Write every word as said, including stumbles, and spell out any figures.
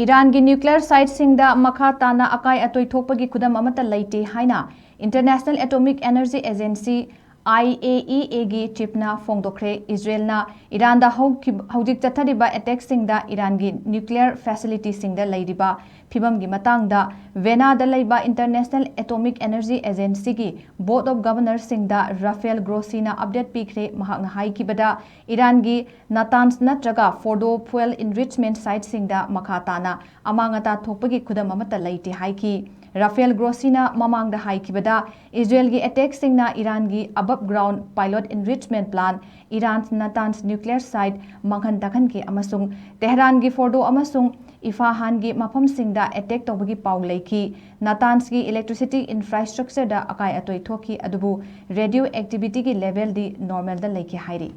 ꯏꯔꯥꯟꯒꯤ nuclear ꯁꯥꯏꯠꯁꯤꯡꯗ ꯃꯈꯥ ꯇꯥꯅ ꯑꯀꯥꯏ ꯑꯇꯣꯏ ꯊꯣꯛꯄꯒꯤ ꯈꯨꯗꯝ ꯑꯃꯠꯇ ꯂꯩꯇꯦ ꯍꯥꯏꯅ International Atomic Energy Agency, I A E A, ꯒꯤ ꯆꯤꯐꯅ ꯐꯣꯡꯗꯣꯛꯈ꯭ꯔꯦ꯫ ꯏꯖꯔꯦꯜꯅ ꯏꯔꯥꯟꯗ ꯍꯧꯈꯤ-, ꯍꯧꯖꯤꯛ ꯆꯠꯊꯔꯤꯕ ꯑꯦꯇꯦꯛꯁꯤꯡꯗ ꯏꯔꯥꯟꯒꯤ ꯅ꯭ꯌꯨꯀ꯭ꯂꯤꯌꯔ ꯐꯦꯁꯤꯂꯤꯇꯤꯁꯤꯡꯗ ꯂꯩꯔꯤꯕ ꯐꯤꯕꯝꯒꯤ ꯃꯇꯥꯡꯗ ꯚꯦꯅꯥꯗ ꯂꯩꯕ International Atomic Energy Agency ꯒꯤ Board of Governors ꯁꯤꯡꯗ ꯔꯥꯐꯦꯜ ꯒ꯭ꯔꯣꯁꯤꯅ ꯑꯞꯗꯦꯠ ꯄꯤꯈ꯭ꯔꯦ꯫ ꯃꯍꯥꯛꯅ ꯍꯥꯏꯈꯤꯕꯗ, ꯏꯔꯥꯟꯒꯤ ꯅꯇꯥꯟꯁ ꯅꯠꯇ꯭ꯔꯒ ꯐꯣꯔꯗꯣ fuel enrichment site ꯁꯤꯡꯗ ꯃꯈꯥ ꯇꯥꯅ ꯑꯃꯥꯡ ꯑꯇꯥ ꯊꯣꯛꯄꯒꯤ ꯈꯨꯗꯝ ꯑꯃꯠꯇ ꯂꯩꯇꯦ ꯍꯥꯏꯈꯤ꯫ ꯔꯥꯐꯦꯜ ꯒ꯭ꯔꯣꯁꯤꯅ ꯃꯃꯥꯡꯗ ꯍꯥꯏꯈꯤꯕꯗ, ꯏꯖꯔꯦꯜꯒꯤ ꯑꯦꯇꯦꯛꯁꯤꯡꯅ ꯏꯔꯥꯟꯒꯤ above ground pilot enrichment plant, Iran Natanz nuclear site ꯃꯥꯡꯍꯟ ꯇꯥꯛꯍꯟꯈꯤ ꯑꯃꯁꯨꯡ ꯇꯦꯍꯔꯥꯟꯒꯤ ꯐꯣꯔꯗꯣ ꯑꯃꯁꯨꯡ ꯏꯐꯥꯍꯥꯟꯒꯤ ꯃꯐꯝꯁꯤꯡꯗ ꯑꯦꯇꯦꯛ ꯇꯧꯕꯒꯤ ꯄꯥꯎ ꯂꯩꯈꯤ꯫ ꯅꯇꯥꯟꯁꯀꯤ electricity infrastructure ꯗ ꯑꯀꯥꯏ ꯑꯇꯣꯏ ꯊꯣꯛꯈꯤ, ꯑꯗꯨꯕꯨ ꯔꯦꯗꯤꯑꯣ ꯑꯦꯛꯇꯤꯚꯤꯇꯤꯒꯤ ꯂꯦꯚꯦꯜꯗꯤ ꯅꯣꯔꯃꯦꯜꯗ ꯂꯩꯈꯤ ꯍꯥꯏꯔꯤ꯫